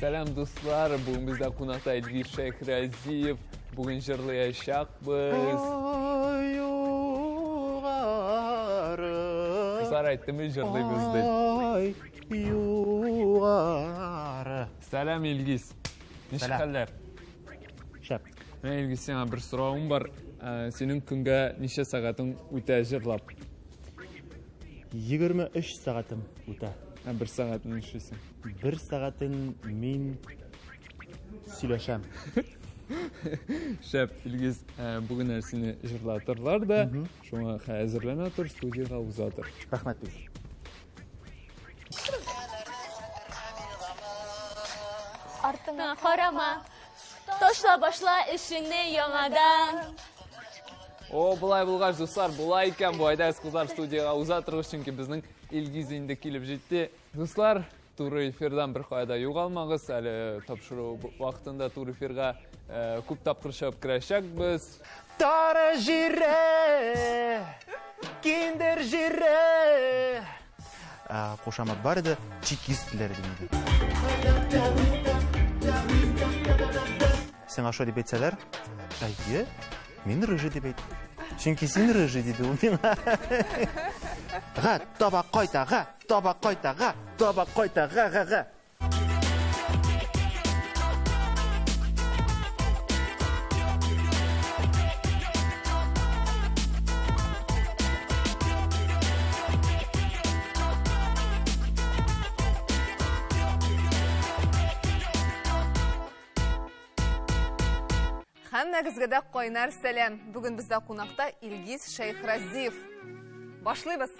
Сәлам, дуслар! Бүген бездә кунакта Илгиз Шәйхразиев. Бүген җырлаячакбыз. Ай, югары. Кызлар әйттеме, җырлыйбыз дип. Ай, югары. Сәлам, Илгиз. Ничек Сәлам. хәлләр? Шәп. Менә, Илгиз, сиңа бер соравым бар. Ә, Синең көнгә ничә сәгатең үтә җырлап? 23 сәгатем үтә. Ә бер сәгатен нишлисең? Бер сәгатен мин сөйләшәм. Шәп, Илгиз, ә, бүген әле сине җырлатырлар да, шуңа әзерләнә тор, студиягә уза тор. Рәхмәт бик. Артыңа карама, ташла башла эшеңне яңадан. О, болай булгач, дуслар, болай икән бу. Әйдәгез, кызлар, студиягә уза торыгыз, чөнки безнең Илгиз инде килеп җитте. Дуслар, туры эфирдан бер кая да югалмагыз. Әле тапшыру вакытында туры эфирга э, күп тапкыр чыгып керәчәкбез. Тары җире, киндер җире. Ә, Кушамат бар иде, чекист диләр иде инде. Сиңа шулай дип әйтсәләр, әйе, мин рыжий дип әйт. Чөнки син рыжий диде ул миңа. Га, таба кайта, га, таба кайта, га, таба кайта, га, га, га. Һәммәгезгә дә кайнар сәлам. Бүген бездә кунакта Илгиз Шәйхразиев. Башлыйбыз.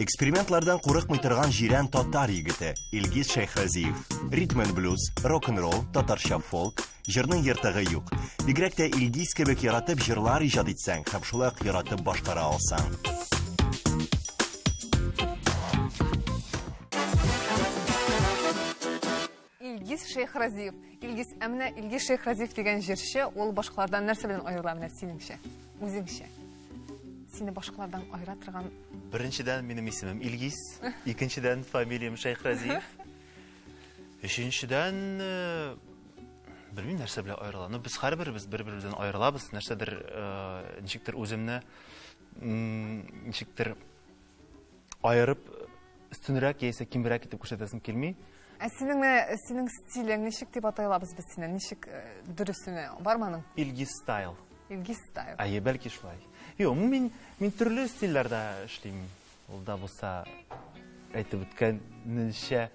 Экспериментлардан курыкмый торган җирән татар егете Илгиз Шәйхразиев. Ритм н блюз, рок-н-ролл, татарча фолк, җырның ертыгы юк. Бигрәк тә Илгиз кебек яратып җырлар иҗат итсәң һәм шулай ук яратып башкара алсаң. Илгиз Шәйхразиев. Илгиз, ә менә Илгиз Шәйхразиев дигән җырчы, ул башкалардан нәрсә белән аерыла менә синеңчә? Үзеңчә. Сине башкалардан аера торган Беренчедән, минем исемем Илгиз, икенчедән, фамилиям Шәйхразиев. Өченчедән, э, белмим нәрсә белән аерыла. Ну, без һәрберебез бер-беребездән аерылабыз, нәрсәдер, э, ничектер үземне, ничектер аерып өстенрәк яисә кимрәк итеп күрсәтәсем килми. Ә синең менә синең стилең ничек дип атай алабыз без сине? Ничек э, дөресенә бармы аның? Илгиз стайл. Илгиз стайл. Әйе, бәлки шулай. Юк, мин мин төрле стильләрдә эшлим. Ул да булса әйтеп үткәнчә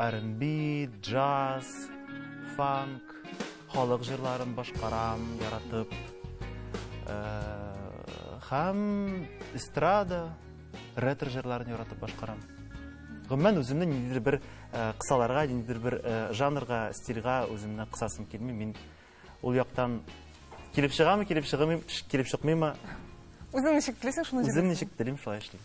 R&B, джаз, фанк, халык җырларын башкарам, яратып. Һәм эстрада, ретро җырларын яратып башкарам. Гомумән, үземне ниндидер бер кысаларга, ниндидер бер жанрга, стильгә үземне кысасым килми. Мин ул яктан килеп чыгамы, килеп чыгымыйм, килеп чыкмыймы? Үзең ничек телисең, шуны Үзем ничек телим, шулай эшлим.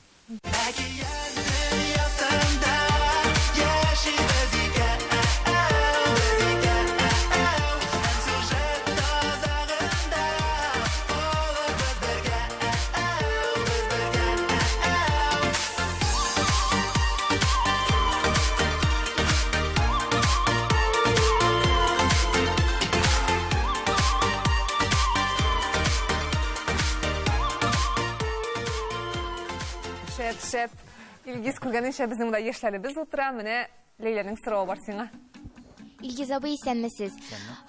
Шәп, шәп. Илгиз, күргәнеңчә, безнең монда яшьләребез утыра. Менә Ләйләнең соравы бар сиңа. Илгиз абый, исәнмесез.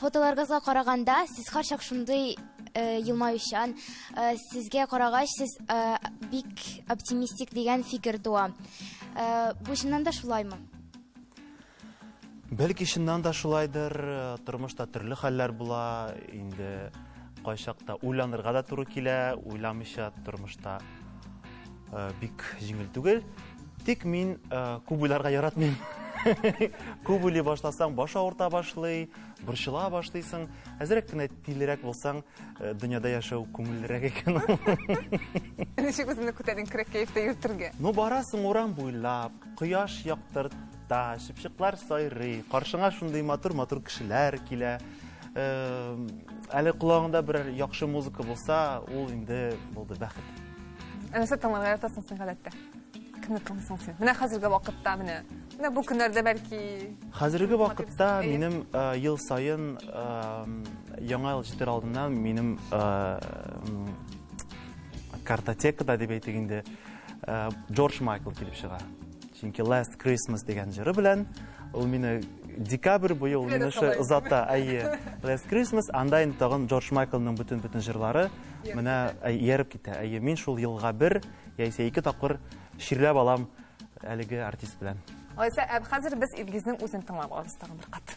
Фотоларыгызга караганда, сез һәрчак шундый э, елмаючан. Э, сезгә карагач, сез э, бик оптимистик дигән фикер туа. Э, бу чыннан да шулаймы? Бәлки чыннан да шулайдыр, э, тормышта төрле хәлләр була, инде кайчакта уйланырга да туры килә, уйламыйча тормышта э, бик җиңел түгел. Тик мин э, күп уйларга яратмыйм. Күп уйлый башласаң, баш авырта башлый, борчыла башлыйсың. Әзрәк кенә тилерәк булсаң, дөньяда яшәү күңеллерәк икән ул. Ничек үзеңне күтәренкерәк кәефтә йөртергә? Ну, барасың урам буйлап, кояш яктырта, чыпчыклар сайрый, каршыңа шундый матур-матур кешеләр килә. Әле колагыңда берәр яхшы музыка булса, ул инде булды бәхет. Ә нәрсә тыңларга яратасың син гадәттә? Кемне тыңлыйсың син? Менә хәзерге вакытта менә. Менә бу көннәрдә бәлки. Хәзерге вакытта минем ел саен Яңа ел җитәр алдыннан минем картотекада дип әйтик инде Джордж Майкл килеп чыга. Чөнки Last Christmas дигән җыры белән ул мине декабрь буе ул мине шулай озата. Әйе. Last Christmas, анда инде тагын Джордж Майклның бөтен-бөтен җырлары менә ияреп китә. Әйе, мин шул елга бер яисә ике тапкыр чирләп алам әлеге артист белән. Алайса, ә хәзер без Илгизнең үзен тыңлап алабыз тагын бер кат.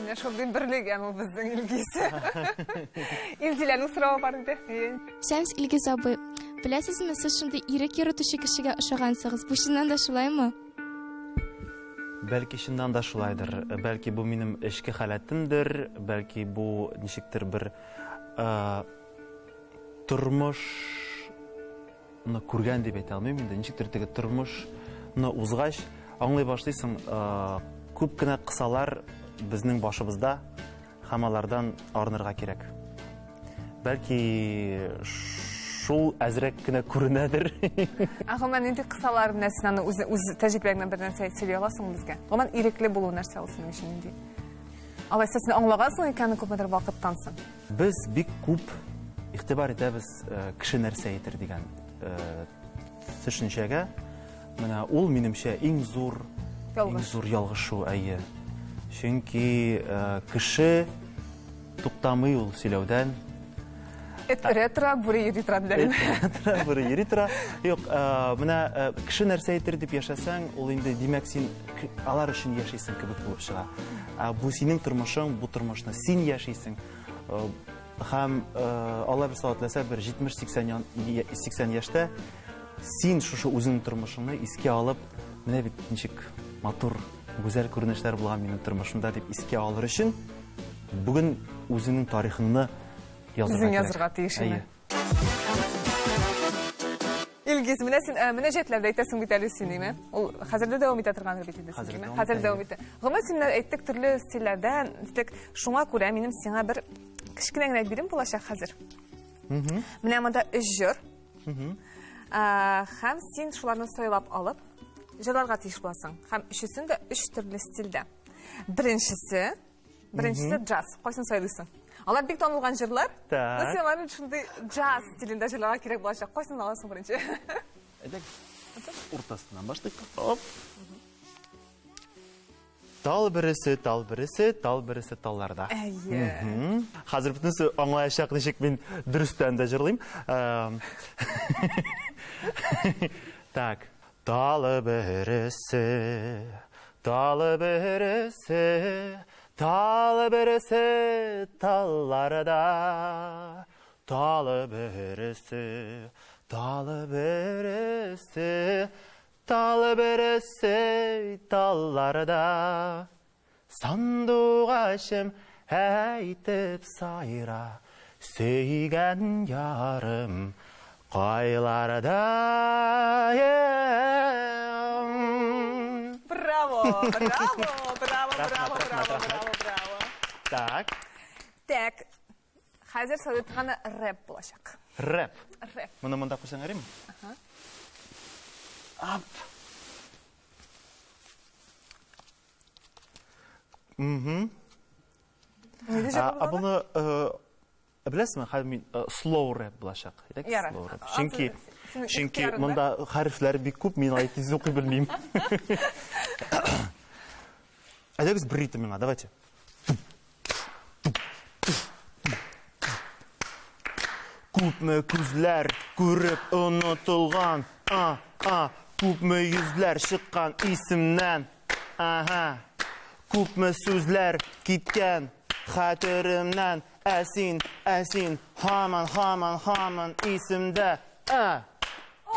Менә шундый берлегән ул безнең Илгиз. Илзиләнең соравы бар иде. Сәмс Илгиз абый, беләсезме, сез шундый ирек йөртүче кешегә ошагансыгыз. Бу чыннан да шулаймы? Бәлки чыннан да шулайдыр. Бәлки бу минем эчке халәтемдер, бәлки бу ничектер бер тормыш ны күргән дип әйтә алмыйм инде. Ничектер теге тормышны узгач, аңлый башлыйсың, күп кенә кысалар безнең башыбызда һәм алардан арынырга кирәк. Бәлки шул әзрәк кенә күренәдер. Ә гомумән нинди кысалар менә син аны үз, үз тәҗрибәңнән бер нәрсә сөйли аласыңмы безгә? Гомумән ирекле булу нәрсә ул синең өчен нинди? Алайса син аңлагансың икән күпмедер вакыттан соң. Без бик күп игътибар итәбез кеше нәрсә әйтер дигән төшенчәгә. Менә ул минемчә иң зур иң зур ялгышу, әйе. Чөнки кеше туктамый ул сөйләүдән. Эт өрә тора, бүре йөри тора диләр. Эт өрә тора, бүре йөри тора. Юк, менә кеше нәрсә әйтер дип яшәсәң, ул инде димәк син алар өчен яшисең кебек булып чыга. Ә бу синең тормышың, бу тормышны син яшисең. Һәм Алла бер сала теләсә, бер 70-80 80 яшьтә син шушы үзеңнең тормышыңны искә алып, менә бит ничек матур, гүзәл күренешләр булган минем тормышымда дип искә алыр өчен бүген үзеңнең тарихыңны язырга Үзең язырга тиеш. Әйе. Илгиз, менә син мөнәҗәтләр дә әйтәсең бит әле син, әйме? Ул хәзер дә дәвам итә торгандыр бит инде. Хәзер дәвам Хәзер дәвам итә. Гомумән, син менә әйттек төрле стильләрдә, әйттек. Шуңа күрә минем сиңа бер кечкенә генә бирем булачак хәзер. Менә монда өч җыр. Һәм син шуларны сайлап алып, җырларга тиеш буласың. Һәм өчесен дә өч төрле стильдә. Беренчесе, Беренчесе джаз. Кайсын сайлыйсың? Алар бик танылган җырлар. Так. Ну, син аларны шундый джаз стилендә җырларга кирәк булачак. Кайсын аласың беренче? Әйдәк. Уртасыннан башлыйк. Оп. Тал бересе, тал бересе, тал бересе талларда. Әйе. Хәзер бөтенесе аңлаячак, ничек мин дөрестән дә җырлыйм. Так. Талы бересе, талы бересе, талы бересе талларда. Талы бересе, талы бересе, талы бересе талларда. Сандугачым әйтеп сайра, сөйгән ярым кайларда? Браво, браво, браво, браво, браво, браво, браво. Так. Так. Хәзер сайлый торганы рэп булачак. Рэп. Рэп. Моны монда куйсаң ярыймы? Ага. Ап. Угу. Ә буны беләсезме, хәзер мин slow rap булачак. Ярар. Slow rap. Чөнки чөнки монда хәрефләр бик күп, мин алай тиз укый белмим. Әйдәгез бер ритм миңа, давайте. Күпме күзләр күреп онытылган, а, а, күпме йөзләр чыккан исемнән, ага. Күпме сүзләр киткән хәтеремнән, ә син, ә син, һаман, һаман, һаман исемдә, а. О,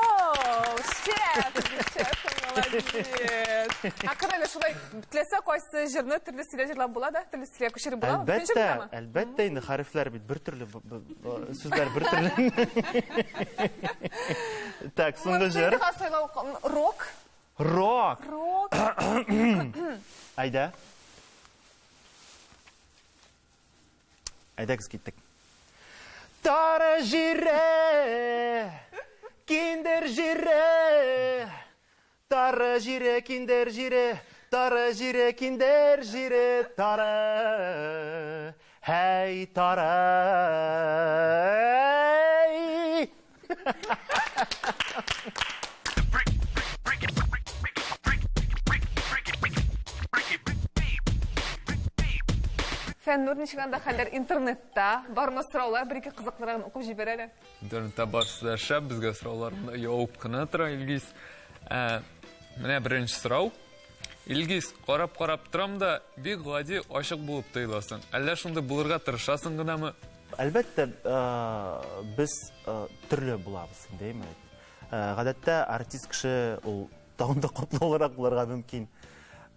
шәп, шәп. Молодец. Ә кара әле шулай теләсә кайсы җырны төрле стильдә җырлап була да, төрле стильгә күчереп буламы? Бөтен Әлбәттә, җырдамы? әлбәттә инде хәрефләр бит бер төрле, сүзләр бер төрле. Так, соңгы җыр. Монысы сайлау рок. Рок. Рок. Әйдә. Әйдәгез киттек. Тары җире, киндер җире, тары җире, киндер җире, тары җире, киндер җире, тары, һәй, тары. Фәннур, ничек анда хәлләр интернетта? Бармы сораулар? Бер-ике кызыклырагын укып җибәр әле. Интернетта барысы да шәп, безгә сораулар монда явып кына тора, Илгиз. Ә, менә беренче сорау. Илгиз, карап-карап торам да, бик гади, ачык булып тоеласың. Әллә шундый булырга тырышасың гынамы? Әлбәттә, без төрле булабыз инде, әйме? Гадәттә артист кеше ул тагын да катлаулырак булырга мөмкин.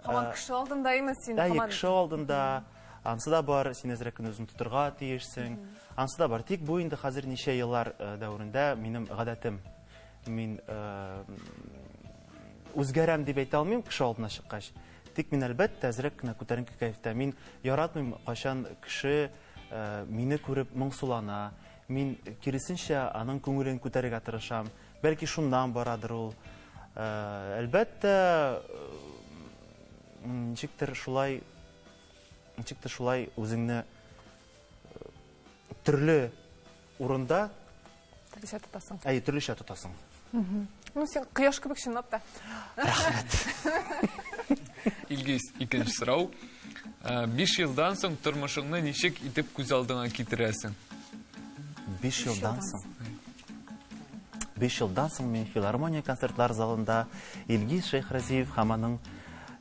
Һаман кеше алдында әйме син? Әйе, кеше алдында. Ансы да бар, син әзрәк кенә үзеңне тотырга тиешсең. Ансы да бар. Тик бу инде хәзер ничә еллар дәверендә минем гадәтем. Мин үзгәрәм дип әйтә алмыйм кеше алдына чыккач. Тик мин әлбәттә әзрәк кенә күтәренке кәефтә. Мин яратмыйм, кайчан кеше мине күреп моңсулана. Мин киресенчә аның күңелен күтәрергә тырышам. Бәлки шуннан барадыр ул. Әлбәттә, ничектер шулай, ничектер шулай үзеңне төрле урында төрлечә тотасың. Әйе, төрлечә тотасың. Ну, син кояш кебек чынлап та. Рәхмәт. Илгиз, икенче сорау. 5 елдан соң тормышыңны ничек итеп күз алдыңа китерәсең? 5 елдан соң. 5 елдан соң мин филармония концертлар залында Илгиз Шәйхразиев һәм аның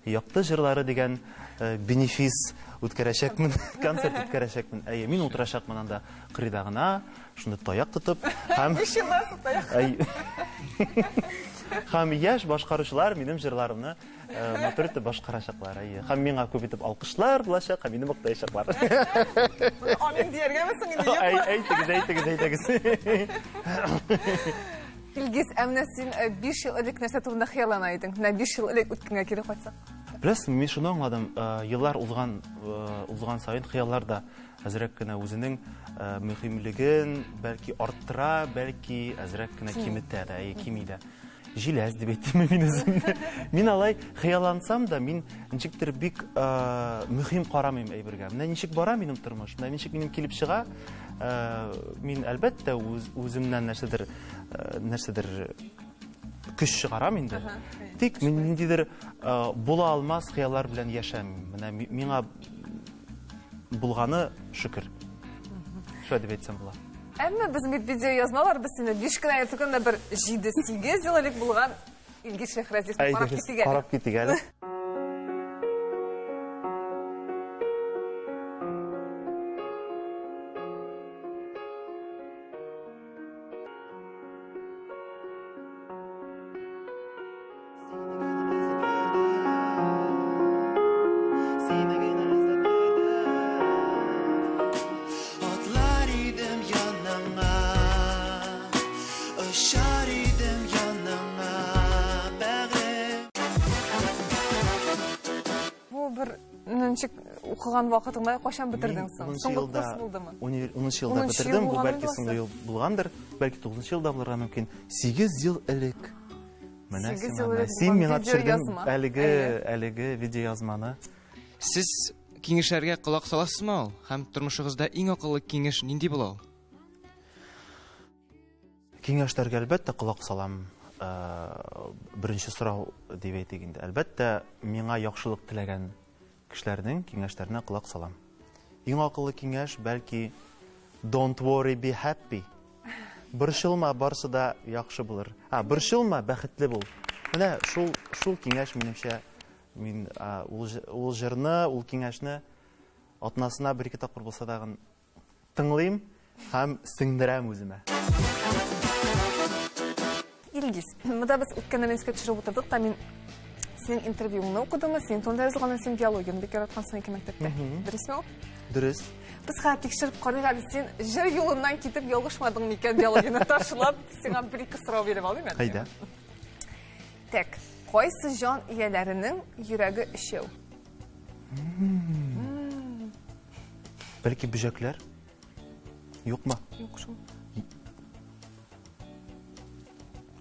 якты җырлары дигән бенефис үткәрәчәкмен, концерт үткәрәчәкмен. Әйе, мин утырачакмын анда кырыйда гына, шунда таяк тотып һәм 5 елдан соң таяк. Һәм яшь башкаручылар минем җырларымны матур итеп башкарачаклар. Әйе. Һәм миңа күп итеп алкышлар булачак, һәм мине мактаячаклар. Амин дияргәме соң инде, юкмы? Әйтегез, әйтегез, әйтегез. Илгиз, ә менә син 5 ел элек нәрсә турында хыяллана идең? Менә 5 ел элек үткәнгә кире кайтсак. Беләсезме, мин шуны аңладым, еллар узган, узган саен хыяллар да әзрәк кенә үзенең мөһимлеген бәлки арттыра, бәлки әзрәк кенә киметә дә, әйе, кими дә. Җиләс дип әйтим мин үземне. Мин алай хыяллансам да, мин ничектер бик мөһим карамыйм әйбергә. Менә ничек бара минем тормыш, менә ничек минем килеп чыга, мин әлбәттә үземнән нәрсәдер, нәрсәдер көч чыгарам инде. Тик мин ниндидер була алмас хыяллар белән яшәмим. Менә миңа булганы шөкер. Шулай дип әйтсәм була. Әмма без бит видео язмалар, без сине 5 кенә ел түгел, бер 7-8 ел элек булган Илгиз Шәйхразиевны карап китик әле. Карап китик әле. Атлар идем яныңа, очар идем яныңа, бәгырем. Бу бер ничек укыган вакытыңда кайчан бетердең соң? Мин Соңгы курс булдымы? Унынчы елда Унынчы ел бетердем, бу булган бәлки инде соңгы ел булгандыр, бәлки тугызынчы елда булырга мөмкин. 8 ел элек. Менә Сигез сиңа ел менә. элек Син булган миңа төшергән видеоязма. әлеге видеоязманы. Сез киңәшләргә колак саласызмы ул? Һәм тормышыгызда иң акыллы киңәш нинди була ул? Киңәшләргә әлбәттә колак салам. Беренче сорау дип әйтик инде. Әлбәттә, миңа яхшылык теләгән кешеләрнең киңәшләренә колак салам. Иң акыллы киңәш, бәлки, don't worry, be happy. Борчылма, барсы да яхшы булыр. А, борчылма, бәхетле бул. Менә шул киңәш минемчә, мин, а, ул ул җырны, ул киңәшне атнасына бер-ике тапкыр булса тагын тыңлыйм һәм сеңдерәм үземә. Илгиз, монда без үткәннәрне искә төшереп утырдык та, мин синең интервьюңны укыдымы, синең турында язылганын, син биологияне бик яраткансың икән мәктәптә. Дөресме ул? Дөрес. Без хәзер тикшереп карыйк әле, син җыр юлыннан китеп ялгышмадың микән биологияне ташлап? Сиңа бер-ике сорау биреп алыйм әле. Әйдә. Так, кайсы җан ияләренең йөрәге өчәү? Бәлки бөҗәкләр? Юкмы? Юк шул.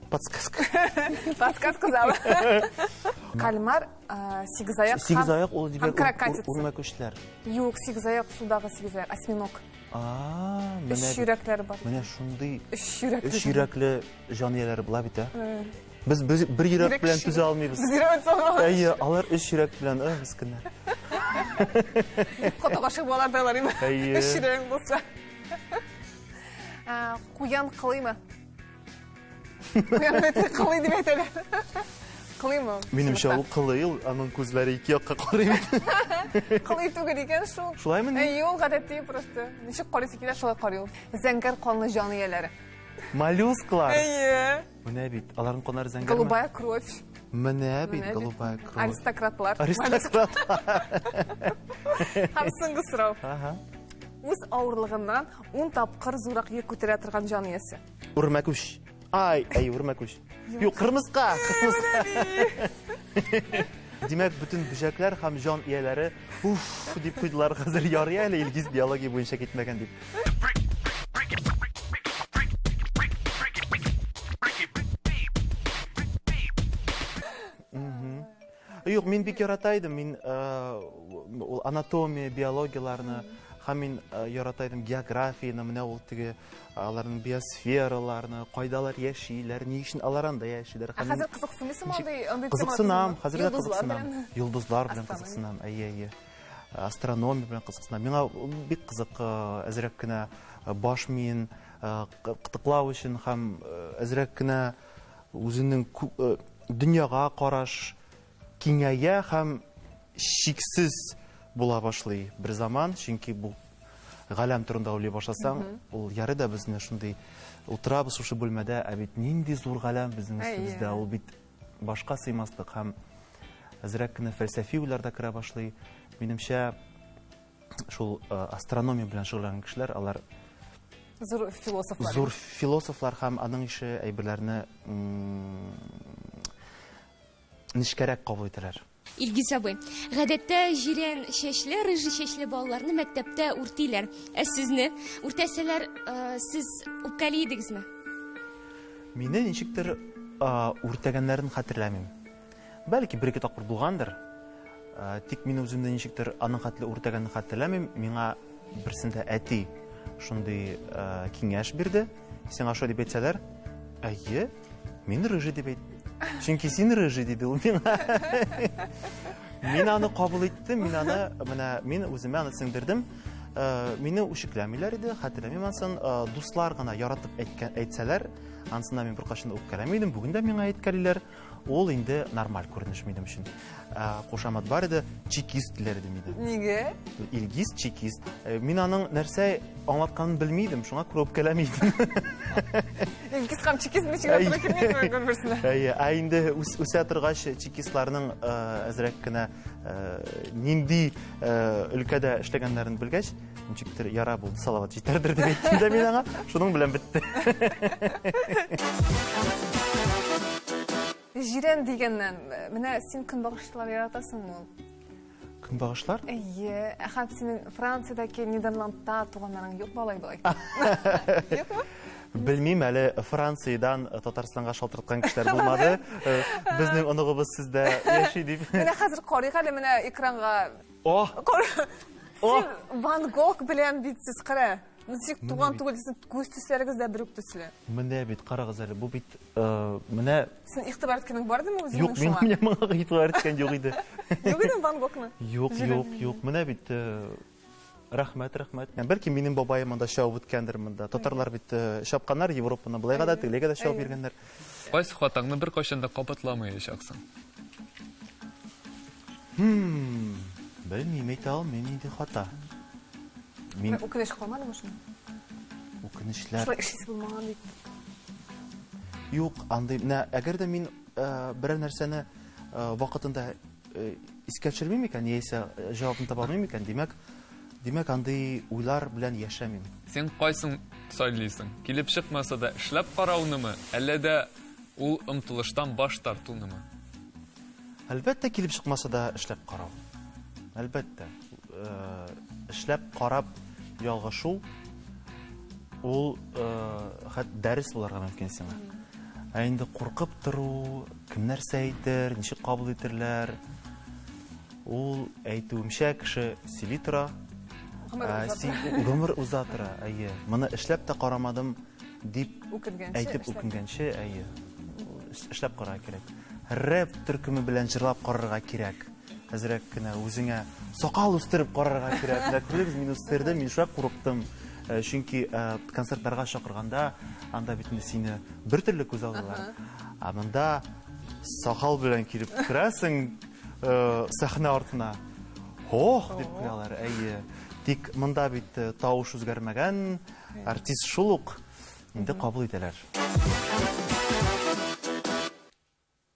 Подсказка. Подсказка залы. Кальмар, сигезаяк һәм Сигезаяк ул һәм крокатица. Үрмәкүчләр. Юк, сигезаяк судагы сигезаяк, осьминог. А, менә Өч йөрәкләре бар. Менә шундый Өч йөрәкле. Өч йөрәкле җан ияләре була бит, ә? Без без бер йөрәк белән түзә алмыйбыз. Без йөрәк түзә алмыйбыз. Әйе, алар өч йөрәк белән, эх, мескеннәр. Каты гашыйк булалар да алар инде. Әйе. Өч йөрәгең булса. Куян кылыймы? Куян бит кылый дип әйтәләр. Кылыймы? Минемчә, ул кылый, ул аның күзләре ике якка карый бит. Кылый түгел икән шул. Шулаймыни? Әйе, ул гадәти просто. Ничек карыйсы килә, шулай карый ул. Зәңгәр канлы җан ияләре. Моллюсклар. Әйе. Менә бит, аларның каннары зәңгәрме? Голубая кровь. Менә бит, голубая кровь. Аристократлар. Аристократлар. Һәм соңгы сорау. Ага. Үз авырлыгыннан 10 тапкыр зуррак йөк күтәрә торган җан иясе. Үрмәкүч. Ай, әй, үрмәкүч. Юк, кырмыска, кырмыска. Димәк, бөтен бөҗәкләр һәм җан ияләре уф дип куйдылар хәзер ярый әле Илгиз биология буенча китмәгән дип. Юк, мин бик ярата идем. Мин ул анатомия, биологияләрне һәм мин ярата идем географияне, менә ул теге аларның биосфераларны, кайда алар яшиләр, ни өчен алар анда яшиләр. Ә хәзер кызыксынмыйсыңмы андый андый Кызыксынам, хәзер дә кызыксынам. Йолдызлар белән кызыксынам, әйе, әйе. Астрономия белән кызыксынам. Миңа бик кызык әзрәк кенә баш миен кытыклау өчен һәм әзрәк кенә үзенең дөньяга караш киңәя һәм чиксез була башлый бер заман, чөнки бу галәм турында уйлый башласаң, ул ярый да без менә шундый утырабыз шушы бүлмәдә, ә бит нинди зур галәм безнең өстебездә, ул бит башка сыймаслык һәм әзрәк кенә фәлсәфи уйлар да керә башлый. Минемчә, шул астрономия белән шөгыльләнгән кешеләр, алар зур философлар. Зур философлар һәм аның ише әйберләрне нечкәрәк кабул итәләр. Илгиз абый, гадәттә җирән чәчле, рыжий чәчле балаларны мәктәптә үртиләр. Ә сезне үртәсәләр, сез үпкәли идегезме? Мине ничектер үртәгәннәрен хәтерләмим. Бәлки бер-ике тапкыр булгандыр. Тик мин үземне ничектер аның хәтле үртәгәнен хәтерләмим. Миңа берсендә әти шундый киңәш бирде. Сиңа шулай дип әйтсәләр, әйе, мин рыжий дип әйт. Чөнки син рыжий диде ул миңа. Мин аны кабул иттем, мин аны, менә мин үземә аны сеңдердем. Мине үчекләмиләр иде, хәтерләмим ансын. Дуслар гына яратып әйткән, әйтсәләр, ансына мин беркайчан да үпкәләми идем. Бүген дә миңа әйткәлиләр. Ул инде нормаль күренеш минем өчен. Кушамат бар иде, чекист диләр иде мине. Нигә? Илгиз чекист. Мин аның нәрсә аңлатканын белми идем, шуңа күрә үпкәләми идем. Илгиз һәм чекист ничек тә туры килми бер-берсенә. Әйе, ә инде үсә торгач чекистларның әзрәк кенә нинди өлкәдә эшләгәннәрен белгәч, ничектер яра булды, Салават җитәрдер дип әйттем дә мин аңа, шуның белән бетте. Җирән дигәннән, менә син көнбагышлар яратасыңмы ул? Көнбагышлар? Әйе, ә һәм синең Франциядәге, Нидерландта туганнарың юк балай болай? Юкмы? Белмим, әле Франциядән Татарстанга шалтыраткан кешеләр булмады. Безнең оныгыбыз сездә яши дип. Менә хәзер карыйк әле менә экранга. О! О! Син Ван Гог белән бит сез кара. Ничек туган түгел, сез күз төсләрегез дә бер үк төсле. Менә бит, карагыз әле, бу бит, менә Син игътибар иткәнең бар идеме үзеңнең Юк, мин шуңа? менә моңа игътибар иткән юк иде. Юк иде Ван Гогны? Юк, юк, юк. Менә бит, рәхмәт, рәхмәт. Бәлки минем бабаем монда чабып үткәндер монда. Татарлар бит чапканнар Европаны, былайга да, тегеләйгә дә чабып йөргәннәр. Кайсы хатаңны беркайчан да кабатламаячаксың? Белмим, әйтә алмыйм, нинди хата. Мин Үкенеч калмадымы шуның? Үкенечләр. Шулай эшлисе булмаган дип. Юк, андый, менә әгәр дә мин берәр нәрсәне вакытында искә төшермим икән, яисә җавабын таба алмыйм икән, димәк, димәк, андый уйлар белән яшәмим. Син кайсын сайлыйсың? Килеп чыкмаса да эшләп караунымы, әллә дә ул омтылыштан баш тартунымы? Әлбәттә, килеп чыкмаса да эшләп карау. Әлбәттә. Эшләп карап ялгышу ул хәт дәрес булырга мөмкин сиңа. Ә инде куркып тору, кем нәрсә әйтер, ничек кабул итерләр, ул әйтүемчә кеше сөйли тора. Гомер уза тора, әйе. Моны эшләп тә карамадым дип әйтеп үкенгәнче, әйе. Эшләп карарга кирәк. Рэп төркеме белән җырлап карарга кирәк. Әзрәк кенә үзеңә сакал үстереп карарга кирәк. Менә күрдегез, мин үстердем, мин шулай курыктым. Э, чөнки э, концертларга чакырганда анда бит инде сине бер төрле күз алдылар. Ә монда сакал белән килеп керәсең э, сәхнә артына. Ох, дип куялар, әйе. Тик монда бит тавыш үзгәрмәгән, артист шул ук. Инде кабул итәләр.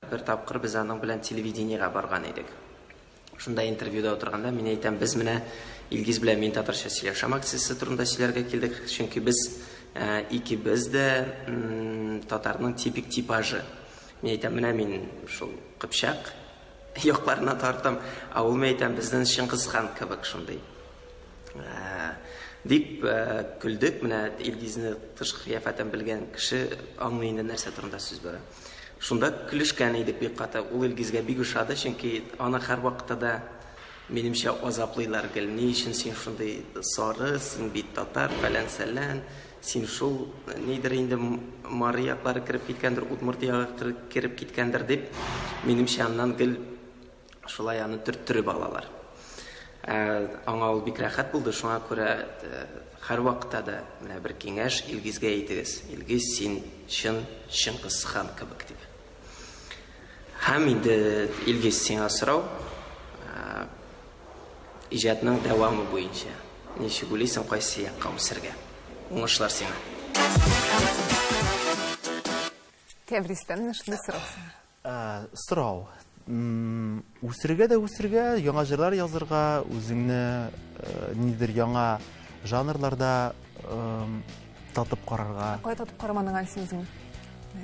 Бер тапкыр без аның белән телевидениегә барган идек. Шунда интервьюда утырганда мин әйтәм, без менә Илгиз белән мин татарча сөйләшәм акциясе турында сөйләргә килдек, чөнки без э, икебез дә татарның типик типажы. Мин әйтәм, менә мин шул кыпчак якларына тартам, ә ул мин әйтәм, безнең Чыңгыз хан кебек шундый. Э, дип э, көлдек. Менә Илгизне тышкы кыяфәтен белгән кеше аңлый инде нәрсә турында сүз бара. Шунда көлешкән идек бик каты. Ул Илгизгә бик ошады, чөнки аны һәрвакытта да, минемчә, азаплыйлар гел. Ни өчен син шундый сары, син бит татар, фәлән-сәлән, син шул, нидер инде мары яклары кереп киткәндер, удмурт ягы кереп киткәндер дип, минемчә, аннан гел Шулай аны төрттереп алалар. Ә, аңа ул бик рәхәт булды, шуңа күрә э, һәрвакытта да менә бер киңәш Илгизгә әйтегез. Илгиз, син чын Чыңгыз хан кебек дип. Һәм инде Илгиз сиңа сорау, ә, иҗатның дәвамы буенча. Ничек уйлыйсың, кайсы якка үсергә? Уңышлар сиңа. Тәбристән менә шундый сорау сиңа. Ә, сорау. Үсергә дә үсергә, яңа җырлар язырга, үзеңне э, нидер яңа жанрларда татып карарга. Кая татып карамадың әле син үзеңне?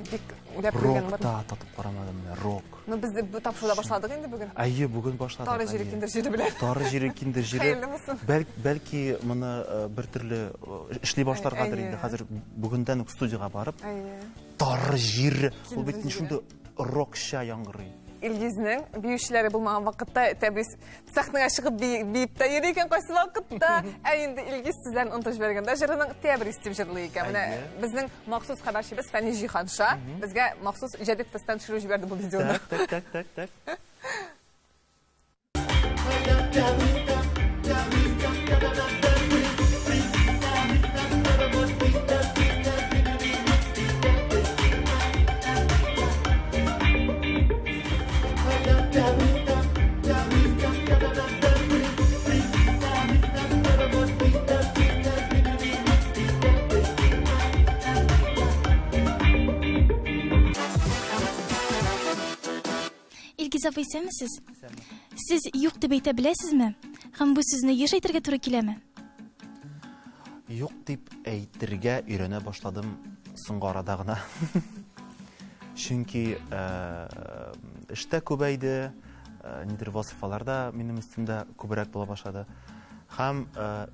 Бик уйлап килгән бар. Рокта татып карамадым менә, рок. Ну без бу тапшыруда башладык инде бүген. Әйе, бүген башладык. Тары җире киндер җире белән. Тары җире киндер җире. Хәерле булсын. Бәл, бәлки моны э, бер төрле э, эшли башларгадыр инде. Хәзер бүгендән үк студиягә барып. Әйе. Тар җир. Ул бит шундый рокча яңгырый. Илгизнең биючеләре булмаган вакытта Тәбрис сәхнәгә чыгып биеп тә йөри икән кайсы вакытта. Ә инде Илгиз сүзләрен онытып җибәргәндә җырының Тәбрис дип җырлый икән. Менә безнең махсус хәбәрчебез Фәнис Җиһанша безгә махсус Җәдит фесттан төшереп җибәрде бу видеоны. Так, так, так, так, так. Илгиз абый, исәнмесез? Сез юк дип әйтә беләсезме? Һәм бу сүзне еш әйтергә туры киләме? Юк дип әйтергә өйрәнә башладым соңгы арада гына. Чөнки э, эштә күбәйде, э, нидер вазифалар да минем өстемдә күбрәк була башлады. Һәм э,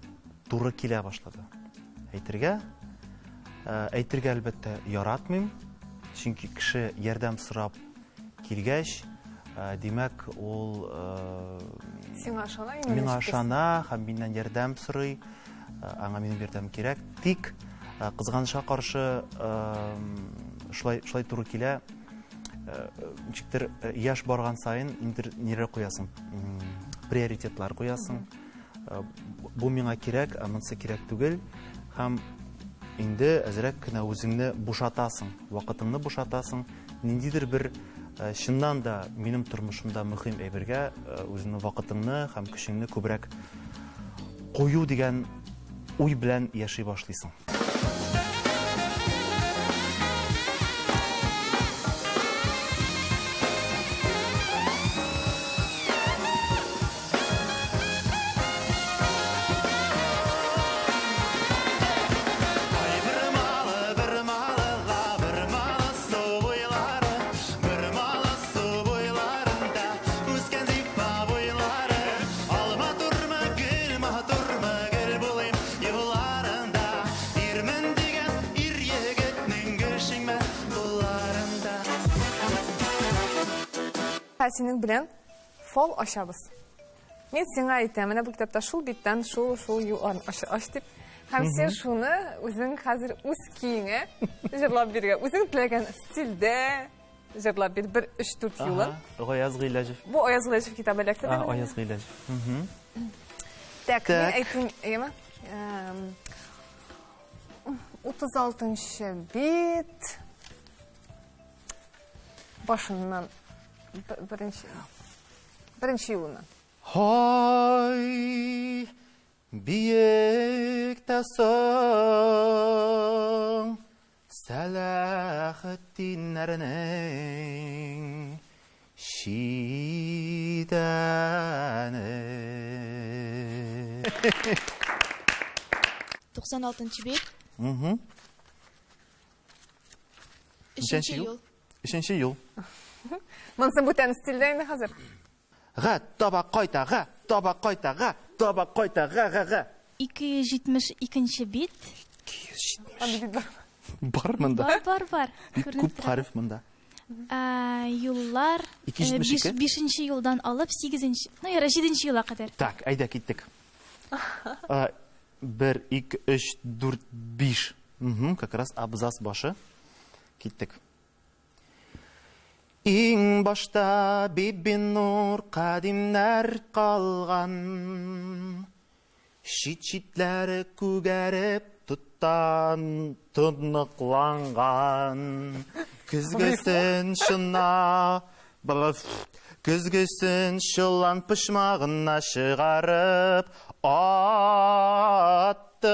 туры килә башлады. Әйтергә, әйтергә әлбәттә яратмыйм, чөнки кеше ярдәм сорап килгәч, э, димәк, ул э, сиңа ышана инде. Миңа ышана һәм миннән ярдәм сорый. Э, аңа минем ярдәм кирәк. Тик кызганычка каршы шулай шулай туры килә. Ничектер яшь барган саен инде ниләр куясың? Приоритетлар куясың. Бу миңа кирәк, ә монысы кирәк түгел. Һәм инде әзрәк кенә үзеңне бушатасың, вакытыңны бушатасың. Ниндидер бер э, чыннан да минем тормышымда мөһим әйбергә э, үзеңнең вакытыңны һәм көчеңне күбрәк кую дигән уй белән яши башлыйсың. синең белән фал ачабыз. Мин сиңа әйтәм, менә бу китапта шул биттән шул шул юлларны ач, ач дип. Һәм син шуны үзең хәзер үз көеңә җырлап биргә. Үзең теләгән стильдә җырлап бир бер 3-4 юлын. Гаяз Гыйләҗев. Бу Аяз Гыйләҗев китабы эләкте. А, Аяз Гыйләҗев. Так, мин әйтим, әйеме? 36 бит. Башыннан беренче беренче юлыннан. Һай, биек тә соң Сәләхетдиннәрнең читәне. 96 бит. Угу. Өченче юл. Өченче юл. Монысы бүтән стильдә инде хәзер. Га, таба кайта, га, таба кайта, га, таба кайта, га, га, га. 272 бит. 270. Андый бит бар. Бар монда. Бар, бар, бар. Бик күп хәреф монда. Юллар. 272. Бишенче юлдан алып сигезенче, ну ярар, җиденче юлга кадәр. Так, әйдә киттек. Бер, ике, өч, дүрт, биш. Угу, как раз абзац башы. Киттек. Иң башта Бибинур кадимнәр калган. Чит-читләре күгәреп тоттан тоныкланган. Көзгесен чына Көзгесен чолан почмагына чыгарып атты.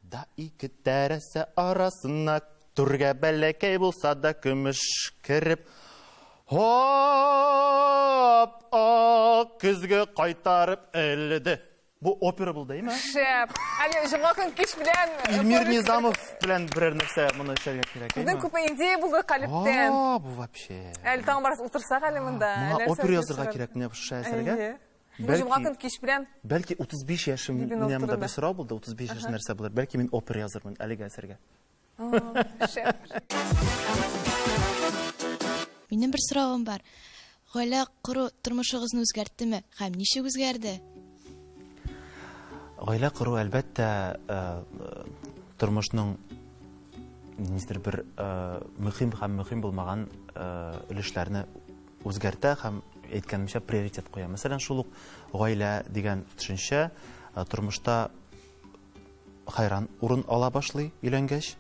Да ике тәрәзә арасына түргә бәләкәй булса да көмеш кереп Хоп! Ак көзге кайтарып элде. Бу опера булды, әйме? Шәп. Әле җомга көн кич белән э, Илмир Низамов белән берәр нәрсә моны эшләргә кирәк, әйме? Безнең күпме идея булды калептән. А, бу вообще. Әле тагын бераз утырсак әле монда. Моңа опера язырга кирәк менә шушы әсәргә. Бәлки, җомга көн кич белән. Бәлки 35 яшем, менә монда бер сорау булды, 35 яшь нәрсә булыр? Бәлки мин опера язырмын әлеге әсәргә. Шәп. Минем бер соравым бар. Гаилә кору тормышыгызны үзгәрттеме һәм ничек үзгәрде? Гаилә кору, әлбәттә, э, тормышның ниндидер бер э, мөһим һәм мөһим булмаган э, өлешләрне үзгәртә һәм әйткәнемчә приоритет куя. Мәсәлән, шул ук гаилә дигән төшенчә тормышта хайран урын ала башлый өйләнгәч.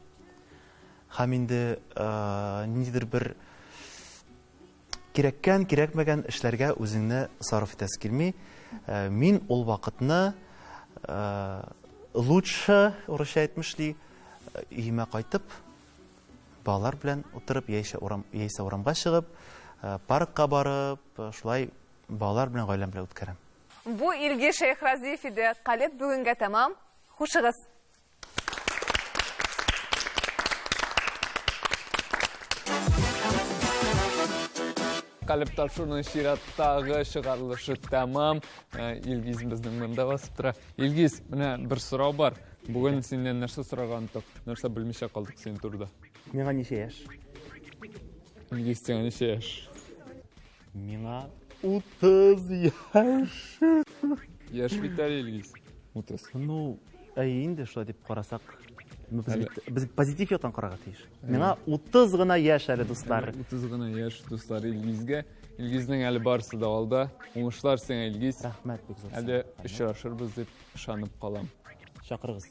Һәм инде ниндидер бер кирәккән, кирәкмәгән эшләргә үзеңне сарыф итәсе килми. Мин ул вакытны лучше, урысча әйтмешли, өемә кайтып, балалар белән утырып, яисә урам, яисә урамга чыгып, паркка барып, шулай балалар белән, гаиләм белән үткәрәм. Бу Илгиз Шәйхразиев иде. Калеб бүгенгә тәмам. Хушыгыз! Калеб тапшыруның чираттагы чыгарылышы тәмам. Э, Илгиз безнең монда басып тора. Илгиз, менә бер сорау бар. Бүген синнән нәрсә сорарга оныттык? Нәрсә белмичә калдык синең турыда? Миңа ничә яшь? Илгиз, сиңа ничә яшь? Миңа 30 яшь. Яшь бит әле, Илгиз. 30. Ну, әй инде шулай дип карасак, без бит без позитив яктан карарга тиеш. Миңа 30 гына яшь әле, дуслар. 30 гына яшь, дуслар, Илгизгә. Илгизнең әле барысы да алда. Уңышлар сиңа, Илгиз. Рәхмәт бик зур. Әле очрашырбыз дип ышанып калам. Чакырыгыз.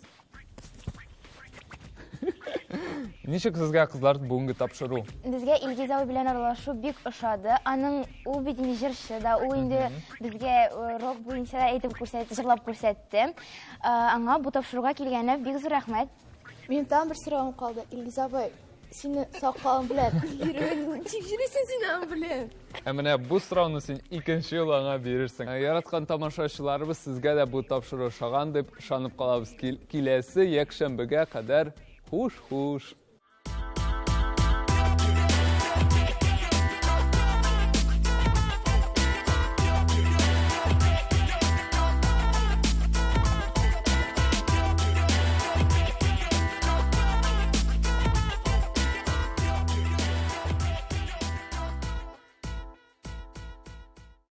Ничек сезгә, кызлар, бүгенге тапшыру? Безгә Илгиз абый белән аралашу бик ошады. Аның ул бит инде җырчы да, ул инде безгә э, рок буенча да әйтеп күрсәтте, җырлап күрсәтте. Э, аңа бу тапшыруга килгәнә бик зур рәхмәт. Минем тагын бер соравым калды. Илгиз абый, сине сакалың белән йөрүен ничек йөрисең син аның белән? Ә менә бу сорауны син икенче юлы аңа бирерсең. Ә яраткан тамашачыларыбыз, сезгә дә бу тапшыру ошаган дип ышанып калабыз. Киләсе якшәмбегә кадәр хуш-хуш!